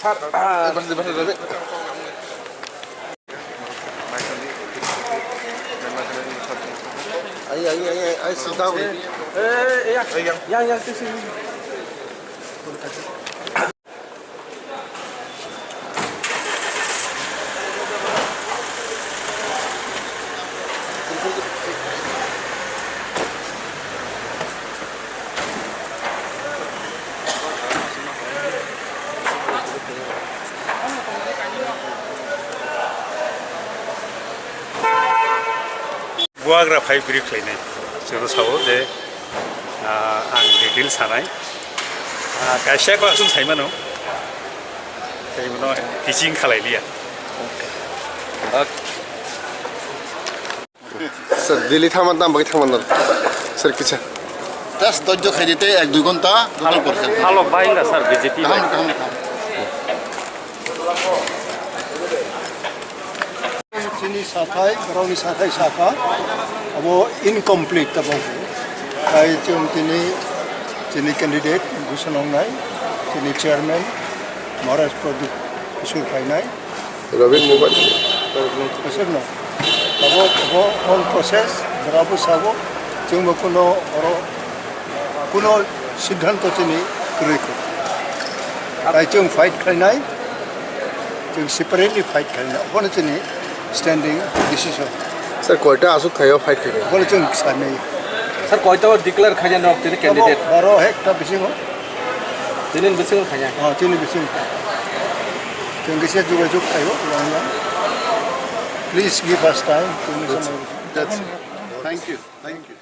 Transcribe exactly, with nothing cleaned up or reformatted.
Sir, ah, Ayo, ayo, ayo, ayo, sit down. Eh, eh, yang, yang, yang, yang, sini, sini. Buagra phai bwrwi khlainai. Chwngno sao je, ah, ang detail sanai. Ah, kaisa class wng saimano. Tei bono teaching khalai liya. Sir, Delhi thangma tamo bagwi thangma nang? Sir, kisa. Just dojjo khaidi tei ek dui ghonta total porse. Halo, bai wngkha sir, B J P bai. Kaham, kaham, kaham. Chini sathai, borokni sathai sakha, abo incomplete tabok. Tai chwng tini chini candidate Bhushan Ongnai, chini chairman Maharaj Pradyut Kishore phainai. Robin Mobile. Aswkno. Abo, abo on process, borokbo sabo, chwngbo kuno oro, kuno siddhanto chini kwrwi kho. Tai chwng fight khlainai, chwng separately fight khlainai. Obono chini standing decision. Sir, koita aswk thaio fight khlainai? Obono chwng sanai. Sir, koita o declare khainai nok tini candidate? Baro hekta bisingo. Tini bisingo khainai? Oh, tini bisingo. Chwng kisa jogajog khaio, yang yang. Please give us time. Tini samai. That's, thank you. Thank you.